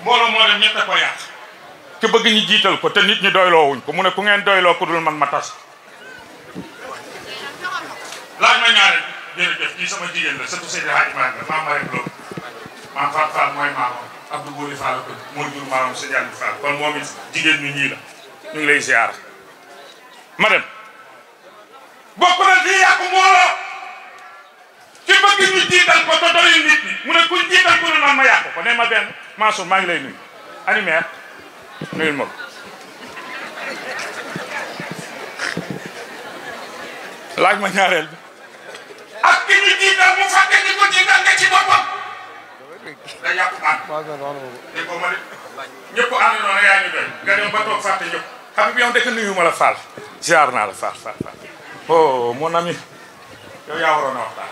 mbooloo moo dem ñett a ko yàq ki bëgg ñu jiital ko te nit ñi doyloowuñ ko mu ne ku ngeen doyloo ku dul man ma tas laaj ma ñaareel jërëjëf kii sama jigéen la surtout Seydi Hadji Malick la maam Marème Lo maam Fatou Fall mooy maamam Abdou Bouli Fall ko moo jur maamam Seydi Hadji Fall kon moom it jigéen ñu ñii la ñu ngi lay ziar ma dem bokk na di yàqu mbooloo ki bëgg ñu jiital ko te doyul nit ñi mu ne ku jiital ku ne man ma yàqu ko ne ma benn Mansour maa ngi lay nuyu animaire nuyul ma ko laaj ma ñaareel bi ak ki ñu jiital mu fàtte ni ko jiital nga ci boppam da yàqu man dégg ko ma de ñëpp ànd noonu yaa ñu doy nga dem ba toog fàtte ñëpp xam nga yow dëkk nuyu ma la Fall ziar naa la Fall oh mon ami yow yaa waroon a waxtaan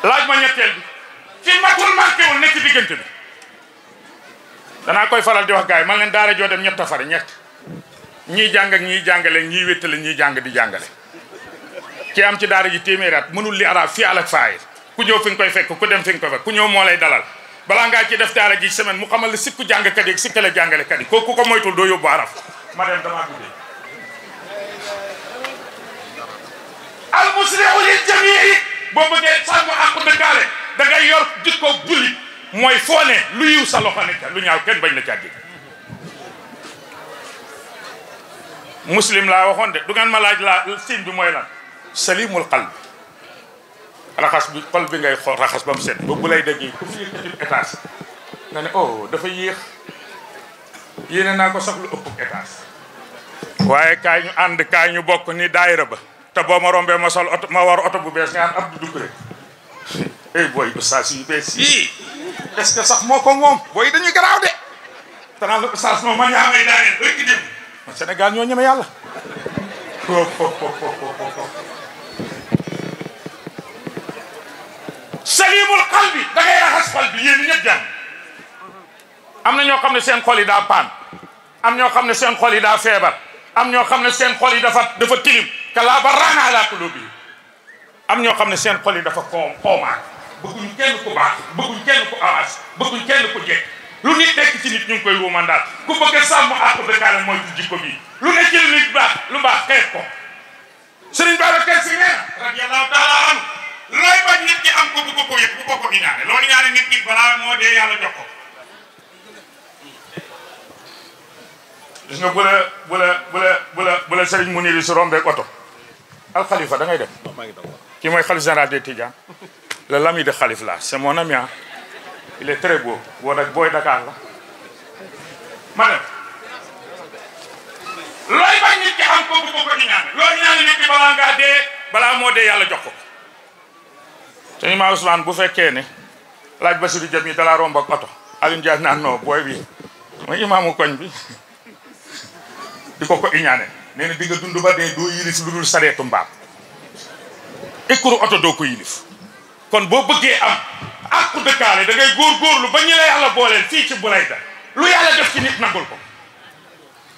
laaj ma ñetteel bi ci matul marqué wul nekk ci diggante bi danaa koy faral di wax gars yi man leen daara joo dem ñett a fari ñett ñii jàng ak ñii jàngale ñii wéttale ñii jàng di jàngale ki am ci daara ji téeméeri at mënul li arab fii alak faayir ku ñëw fi nga koy fekk ku dem fi nga koy fekk ku ñëw moo lay dalal balaa ngaa ci def daara ji semaine mu xamal la sikku jàngkat yi sikkale jàngalekat yi kooku ko moytul doo yóbbu araf ma dem damaa guddee al muslihu lil jamii boo bëggee sàmm àqu dëkkaale da ngay yor jikko jullit mooy foo ne lu yiw sa loxo ne lu ñaaw kenn bañ la caa dégg muslim laa waxoon de du ngeen ma laaj laa signe bi mooy lan salimul qalb raxas bi xol bi ngay raxas ba mu set ba bu lay déggee ku fi yëkkati étage nga ne oh dafa yéex yéene naa ko sax lu ëpp étage waaye kaay ñu ànd kaay ñu bokk ni daayira ba te boo ma rombee ma sol oto ma war oto bu bees nga am Abdou Doucouré ey booy oustaz yu bees yii est-ce que sax moo ko moom booy dañuy garaaw de te naan la oustaz moom man yaa may daaneel bëgg dem Sénégal ñoo ñeme yàlla salimul qalbi da ngay raxas xol bi yéen ñëpp jàmm am na ñoo xam ne seen xol yi daa paan am ñoo xam ne seen xol yi daa feebar am ñoo xam ne seen xol yi dafa tilim kalaa barraana ala qulubi am ñoo xam ne seen xol yi dafa xoomaat bëgguñ kenn ku baax bëgguñ kenn ku avance bëgguñ kenn ku jekk lu nit nekk ci nit ñu ngi koy ruumandaat ku bëgg a sàmm àqu dëkkaale mooy du jikko bii lu ne ci lu nit baax lu baax xeet ko Sëriñ Babacar Si nee na radiyallahu taala anhu looy bañ nit ki am ko bu ko yëg bu ko iñaane loolu ñaane nit ki balaa moo dee yàlla jox ko gis nga bu la Sëriñ Muniru si rombeeg oto alxalifa da ngay dem kii mooy xalif général des Tidianes le l'ami de xalif là c'est mon ami il est très beau boo nag booy Dakar la ma dem looy bañ nit ki am ko bu ko iñaane loolu ñaane nit ki balaa ngaa dee balaa moo dee yàlla jox ko sëñ Ma Ousmane bu fekkee ne laaj Basiru Jam yi dalaa romb ak oto Alioune Diagne naan non booy bi mooy imaamu koñ bi di ko iñaane nee na di nga dund ba dee doo yilif lu dul sareetu mbaam ékuru oto doo ko yilif kon boo bëggee am àqu dëkkaale da ngay góorgóorlu ba ñi la yàlla booleel fii ci Burayda lu yàlla def ci nit nangul ko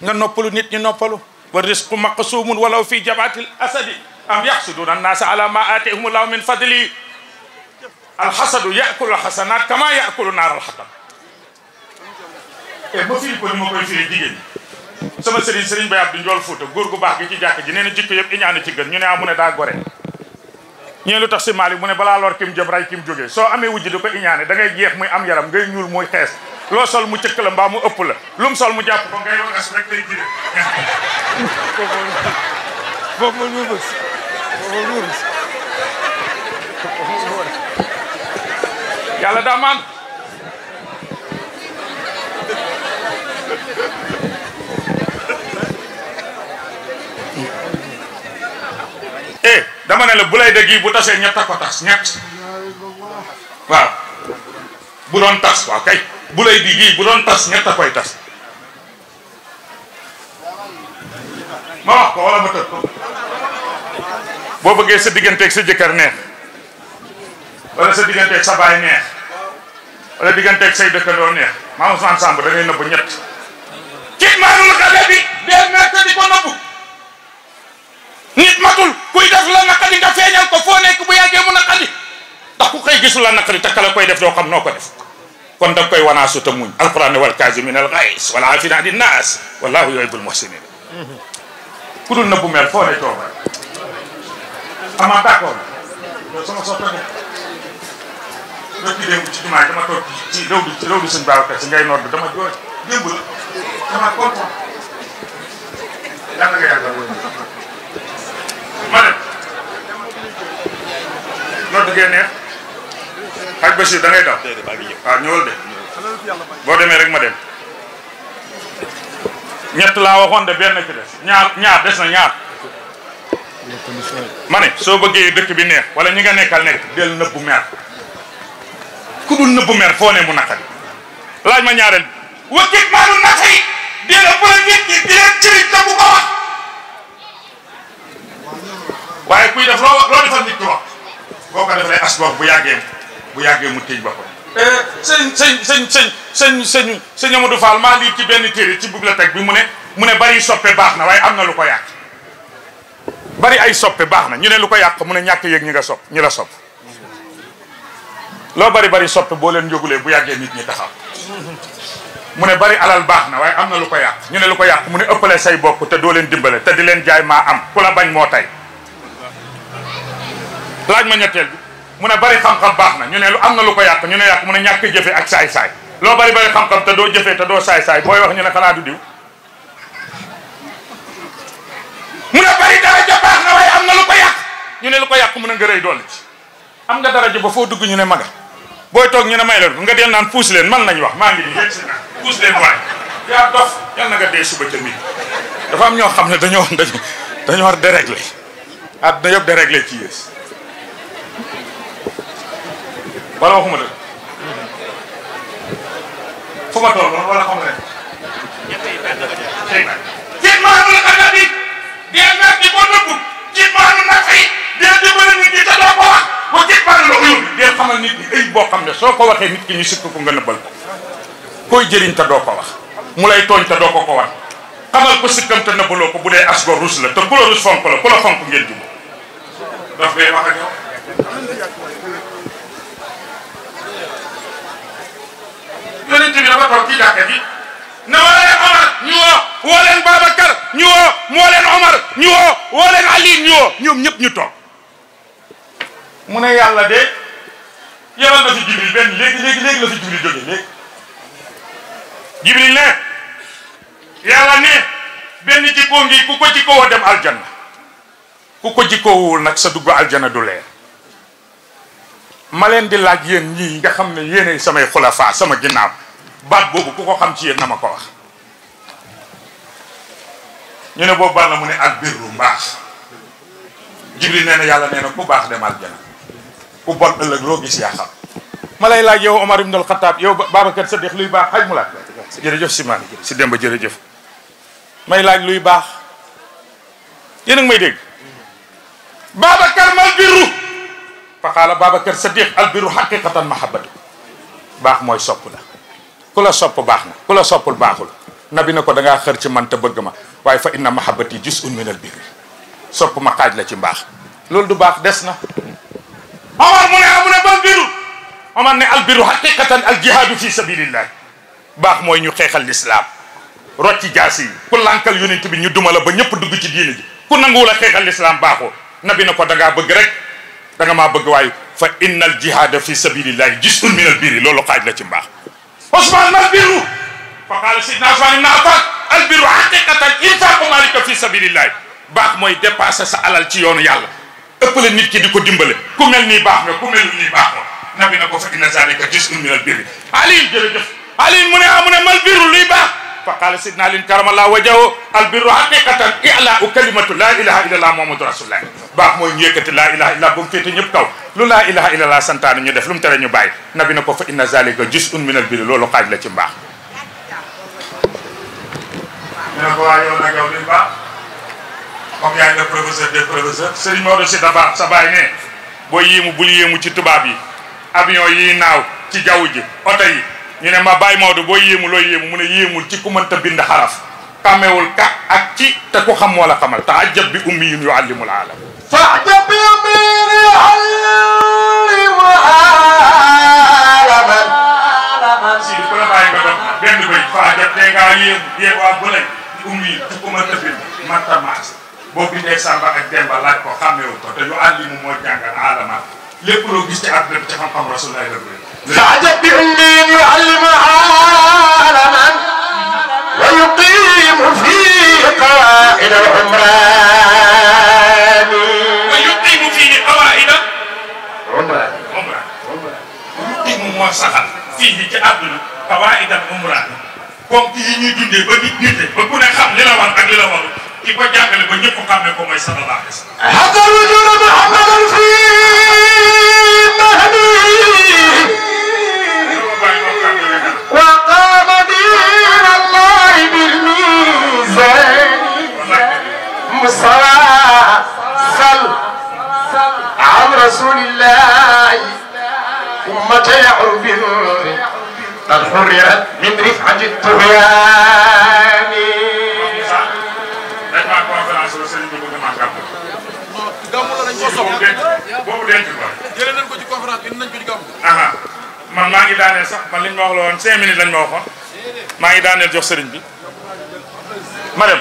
nga noppalu nit ñi noppalu wa risqu maqsumun walaw fi jabatil asadi am yaxsuduna annaasa ala ma aatihum allahu min fadli alxasadu yakulu alxasanat kama yakulu naar alxatab e ma firi ko ni ma koy firi jigéen ñi sama sëriñ Bay Abdou Njool Fuuta góor gu baax gi ci jàkk ji nee na jikko yëpp iñaane ci gën ñu ne mu ne daa gore ñee lu tax si Malick mu ne balaa lor kim jëm ray kim jógee soo amee wujj di ko iñaane da ngay jeex muy am yaram ngay ñuul muy xees loo sol mu cëkk la mbaa mu ëpp la lum sol mu jàpp ko ngay wagas rek lay jire yàlla daa maan dama ne la bu lay dëgg yi bu tasee ñett a ko tas ñett waaw bu doon tas waaw kay bu lay di gii bu doon tas ñett a koy tas ma wax ko wala ma tëj ko boo bëggee sa digganteeg sa jëkkër neex wala sa digganteeg sa baay neex wala digganteeg say dëkkandoo neex Maam Ousmane Samb da ngay nëbb ñett kit maanul xale bi dee merte di ko nëbb nit matul kuy def la naqari nga feeñal ko foo nekk bu yàggee mu naqari ndax ku xëy gisul la naqari takka la koy def doo xam noo ko def kon da koy wanaasu te muñ alquran wal kaasimin al ghays wal aafina ani naas wallahu yuhibbul muhsinin ku dul nëbbu mer foo ne toog ama d'accord yow sama soppe ne loolu ci démb ci jumaa dama toog ci réew du sëñ Babacar Si ngay nodd dama jooy démb la dama kontaan yàlla nga yàlla ma dem nodd gee neex Haj Bachir da ngay daw waaw ñëwal de boo demee rek ma dem ñett laa waxoon de benn ci des ñaar des na ñaar ma ne soo bëggee dëkk bi neex wala ñi nga nekkal nekk del nëbbu mer ku dul nëbbu mer foo ne mu naqari laaj ma ñaareel bi wakit maanu naqari dee la bëri nit ñi di leen cëriñ te bu ko wax waaye kuy def loo defal nit ki wax boo ko defalee asbor bu yàggee mu tëj boppam sëñ Amadou Fall maa lii ci benn téere ci bibliothèque bi mu ne bari soppe baax na waaye am na lu ko yàq bari ay soppe baax na ñu ne lu ko yàq mu ne ñàkk yëg ñi la sopp loo bari soppe boo leen jógulee bu yàggee nit ñi taxaw mu ne bari alal baax na waaye am na lu ko yàq ñu ne lu ko yàq mu ne ëppale say bokk te doo leen dimbale te di leen jaay maa am ku la bañ moo tay laaj ma ñetteel bi mu ne bari xam-xam baax na ñu ne lu am na lu ko yàq ñu ne yàq mu ne ñàkk jëfe ak saay-saay loo bari xam-xam te doo jëfee te doo saay-saay booy wax ñu ne xanaa du diw mu ne bari daraja baax na waaye am na lu ko yàq ñu ne lu ko yàq mu ne nga rëy dolli ci am nga daraja ba foo dugg ñu ne maga booy toog ñu ne may la nga del naan puus leen man lañ wax maa ngi nii yegg si naa puus leen waay yaa dof yal na nga dee suba ca mi dafa am ñoo xam ne dañoo war déréglé àdduna yëpp déréglé ci yées wala waxuma dëgg fu ma toll wala xam nga ci maanu la xanaa di dee naat di ko nëbbu ci maanu na fay dee dimbali nit ñi te doo ko wax ba ci maanu la uyul dee xamal nit ñi ay boo xam ne soo ko waxee nit ki ñu sikk ko nga nëbbal ko koy jëriñ te doo ko wax mu lay tooñ te doo ko wan xamal ko sikkam te nëbbaloo ko bu dee asgor rus la te ku la rus fonk la ku la fonk ngeen jub daf ngay wax ak yow yonent bi dafa toog ci jàkka ji ne woo leen Omar ñu woo leen Babacar ñu woo leen Omar ñu woo leen Ali ñu ñoom ñëpp ñu toog mu ne yàlla de yebal na fi Jibril benn léegi la fi Jibril jóge léegi Jibril ne yàlla ne benn jikkoo ngi ku ko jikkoo dem aljanna ku ko jikkoowul nag sa dugg aljanna du leer ma leen di laaj yéen ñii nga xam ne yéenay samay xulafa sama ginnaaw baat boobu ku ko xam ci yéen na ma ko wax ñu ne boobu bal na mu ne ak birru mbaax Jibril nee na yàlla nee na ku baax dem aljana ku bon ëllëg loo gis yaa xam ma lay laaj yow Omar ibn al-Khattab yow Babacar Sadikh luy baax xaj mu laaj jërëjëf si man si Demba jërëjëf may laaj luy baax yéen a ngi may dégg Babacar mal birru fa qaala Babacar Sadikh al birru haqiqatan mahabbatu baax mooy sopp la ku la sopp baax na ku la soppul baaxul nabi na ko da ngaa xër ci man te bëgg ma waaye fa inna mahabbati juz'un min al birri sopp ma xaaj la ci mbaax loolu du baax des na Omar mu ne bal birru Omar ne al birru haqiqatan al jihadu fi sabilillah baax mooy ñu xeexal lislaam rocci jaasi yi ku lànkal yonent bi ñu duma la ba ñëpp dugg ci diine ji ku nanguwul a xeexal lislaam baaxoo nabi na ko da ngaa bëgg rek da nga maa bëgg waaye fa inna al jihada fi sabilillahi juz'un min al birri loolu xaaj la ci mbaax Ousmane mal birru fa qaala sidna Ousmane ibn Affan al birru haqiqatan infaqu malika fi sabilillahi baax mooy dépasser sa alal ci yoonu yàlla ëppale nit ki di ko dimbale ku mel nii baax nga ku melul nii baaxoo nabi na ko fa inna zalika juz'un min al birri Ali jërëjëf Ali mu ne mal birru luy baax fa qaala sidna Ali karamallahu wajhahu al birru haqiqatan i'la'u kalimatu la ilaha illallah muhammadu rasulullah baax mooy ñu yëkkati la ilaha illallah ba mu féete ñëpp kaw lu la ilaha illallah santaane ñu def lu mu tere ñu bàyyi nabi na ko fa inna zalika juz'un min al birri loolu xaaj la ci mbaax ñu ne ko waa yow nag yow luy baax comme yaa ngi le professeur des professeurs Serigne Maodo si dabaax sa baay ne boo yéemu bul yéemu ci tubaab yi avion yi naaw ci jaww ji oto yi ñu ne ma Baye Maodo boo yéemu loo yéemu mu ne yéemul ci ku mënta bind xaraf xàmmewul ka ak ci te ku xam moo la xamal ta'ajjab bi ummiyyin yu'allimul aalam ta'ajjab bi ummiyyin yu'allimul aalam la bàyyi nga dox benn bëy faa jot te ngaa yéeg waa bële ummi tukkuma tëbbil matamaas boo bindee Samba ak Demba laaj ko xàmmewu ko te yu àllimu moo jàngal alama lépp loo gis ci àdduna bi ci xam-xam Rasulullah la bëri فعجب بأمي يعلم عالما ويقيم فيه قائد العمران ويقيم فيه قواعد عمران يقيم moo saxal fii ci àdduna قواعد العمران comme yi ñuy dundee ba nit nite ba ku ne xam li la war ak li la warul ki ko jàngale ba ñëpp xam ne ko mooy sallallahu alayhi wa sallam حتى الوجود محمدا في مهدي وقام دين الله بالميزان مصاصل عن رسول الله أمة يعرب قد حررت من رفعة الطغيان boobu denc ko jëlee nañ ko ci conférence bi nañ ko ci gàmm. man maa ngi daaneel sax man liñ ma wax la woon 5 minutes lañ ma waxoon maa ngi daaneel jox sëriñ bi ma dem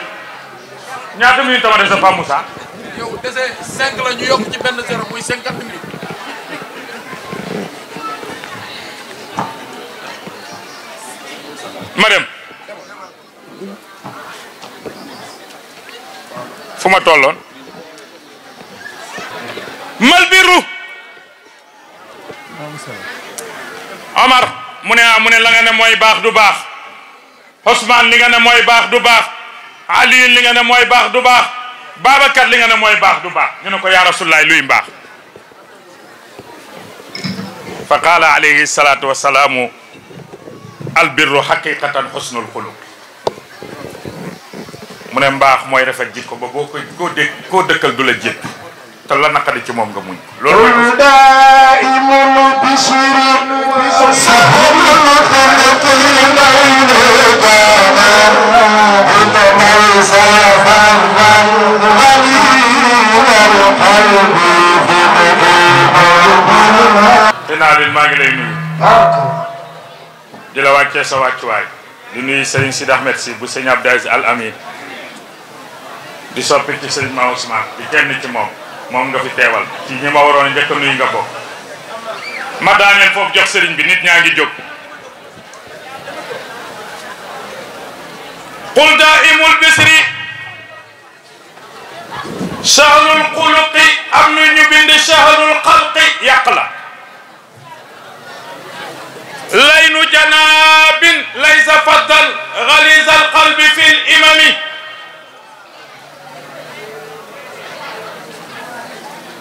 ñaata minutes tama def sa Pape Moussa yow dese 5 la ñu yokk ci benn 0 muy 50 minutes. ma dem fu ma tolloon mal birru Omar mu ne la nga ne mooy baax du baax Ousmane li nga ne mooy baax du baax Ali li nga ne mooy baax du baax Babacar li nga ne mooy baax du baax ñu ne ko yaa Rasulullah luy mbaax fa qaala alayhi salatu wassalaamu albirru haqiqatan husnul xuluq mu ne mbaax mooy rafet jikko ba boo koo dëkkal du la jépp te la naqadi ci moom nga muñ loolu daa'imul bishri sahrul khulqi Tenaalil maa ngi lay nuyu di la wàccee sa wàccuwaay di nuyu Serigne Sidi Ahmed si bu Serigne Abdou Aziz Al Amin di soppi ci Serigne Ma Ousmane di kenn ci moom nga fi teewal ci ñi ma waroon njëkk a nuyu nga bokk ma daaneel foofu jox Serigne bi nit ñaa ngi jóg qul daa'imul bisri shahrul xuluqi am na ñu bind shahrul xalqi yàq la laynu janabin laysa faddal ghalizal qalbi fil imami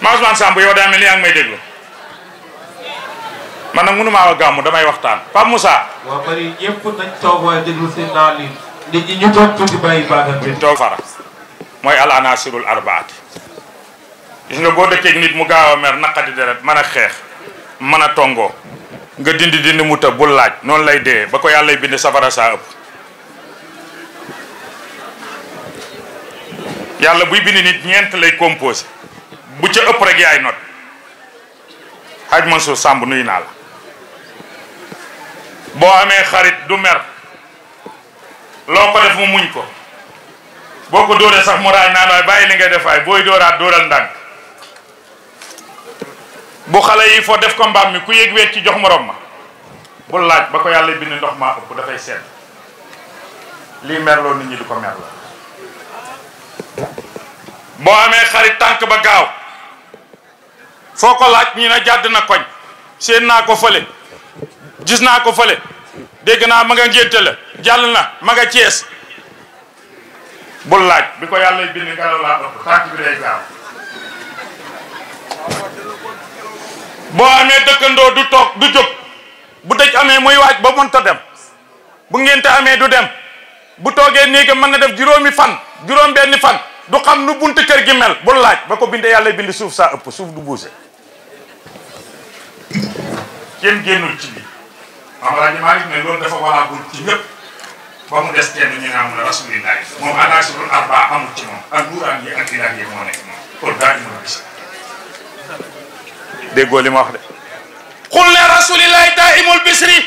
ma Ousmane Samb yow daa mel ni yaa ngi may déglu man nag mënu maa wa gàmmu damay waxtaan Pape Moussa waa bari ñëpp nañ toog waaye déglu seen naa li nit ñi ñu toog tuuti bàyyi baagal bi toog fara mooy al anasirul arbaati gis nga boo dëkkeeg nit mu gaaw a mer naqadi deret mën a xeex mën a tongoo nga dindi mu tëb bul laaj noonu lay dee ba ko yàlla bind safara saa ëpp yàlla buy bind nit ñeent lay composé bu ca ëpp rek yaay not Hadj Mansour Samb nuyu naa la boo amee xarit du mer loo ko def mu muñ ko boo ko dóoree sax mu raay naan waay bàyyi li ngay def waay booy dóoraat dóoral ndànk bu xale yi foo def ko mbaam mi ku yëg weet ci jox morom ma bul laaj ba ko yàlla bind ndox maa ëpp dafay seet lii merloo nit ñi du ko merloo boo amee xarit tànk ba gaaw foo ko laaj ñu ne jàdd na koñ seen naa ko fële gis naa ko fële dégg naa ma nga ngénte la jàll na ma nga Cees bul laaj bi ko yàlla bind ngelaw laa ëpp tànk bi day gaaw boo amee dëkkandoo du toog du jóg bu dëj amee muy waaj ba mënta dem bu ngénte amee du dem bu toogee néegam mën na def juróom benni fan du xam nu buntu kër gi mel bul laaj ba ko bindee yàlla bind suuf saa ëpp suuf du buuse kenn génnul ci bi Alaaji Maalik ne loolu dafa walaabul ci ñëpp ba mu des kenn ñu naan rasulillahi moom anaasirul arbaa amul ci moom ak nuuraan yi ak ilaah yi moo nekk moom kon daa imul bis déggoo li ma wax de qul ne rasulillahi daa imul bisri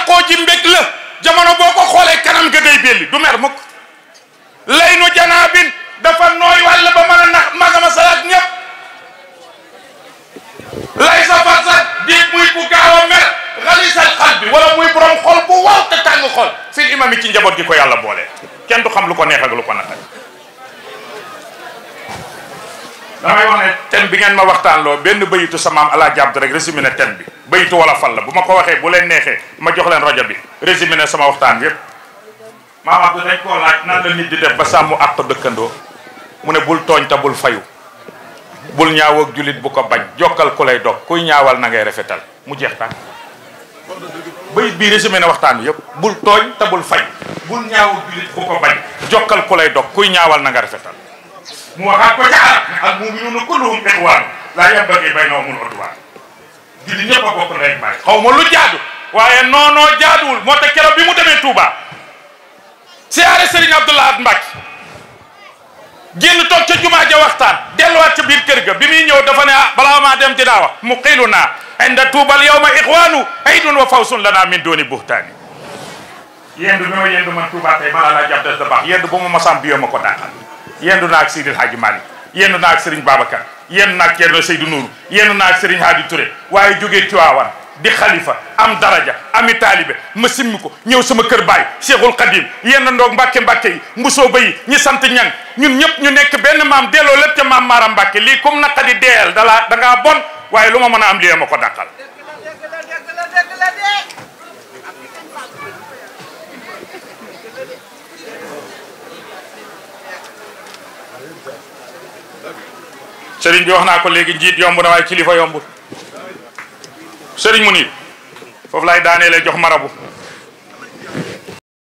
tànkoo ji mbég la jamono boo ko xoolee kanam ga day belli du mer mukk lay nu janaabin dafa nooy wàll ba mën a nax magama salaat ñëpp lay sa farsat diig muy ku gaaw a mer xalisal xal bi wala muy borom xol bu waaw te tàng xol fil imam yi ci njaboot gi ko yàlla boole kenn du xam lu ko neex ak lu ko naqari damay wax ne thème bi ngeen ma waxtaan loo benn bayitu sa maam Alaaji Abdu rek résumé ne thème bi bayitu wala fal la bu ma ko waxee bu leen neexee ma jox leen rajo bi résumé ne sama waxtaan yépp maam Abdu dañ koo laaj nan la nit di def ba sàmm àq dëkkandoo mu ne bul tooñ ta bul fayu bul ñaaw ak julit bu ko bañ jokkal ku lay dog kuy ñaawal na ngay rafetal mu jeex tàkk bayit bii résumé ne waxtaan wi yépp bul tooñ ta bul fay bul ñaaw ak julit bu ko bañ jokkal ku lay dog kuy ñaawal na nga rafetal mu waxaat ko ca arab ne al mu'minuuna kulluhum ixwaan laa yanbaghi baynahumul udwaan julli ñëpp a bokk ndey ak baay xaw ma lu jaadu waaye noonoo jaaduwul moo tax keroog bi mu demee Touba siyaare Serigne Abdoul Ahad Mbacké génn toog ca jumaa ja waxtaan delluwaat ca biir kër ga bi muy ñëw dafa ne balaa maa dem dinaa wax muqiluna inda tuubal yawma ixwaanu aydun wa fawsun lana min dooni buhtaani yendu ñoo yendu man Touba tey balaa laa jàpp des da baax yendu ba mu masam bi ma ko daaxal yendu naa ak Seydil Hadji Malick yendu naa ak Serigne Babacar yendu naa ak Thierno Seydou Nourou yendu naa ak Serigne Hadi Touré waaye jógee Tiwaawan di xalifa am daraja ami taalibe ma simmi ko ñëw sama kër baay Cheikhul Khadim yenn ndoog Mbàkke Mbàkke yi mbusoo ba yi ñi sant ñang ñun ñëpp ñu nekk benn maam delloo lépp ca maam Maaram Mbàkke lii comme naqadi deel da ngaa bon waaye lu ma mën a am lii ma ko dàqal sëriñ bi wax naa ko léegi njiit yomb na waaye kilifa yombul sëriñ mu nii foofu laay daaneele jox marabu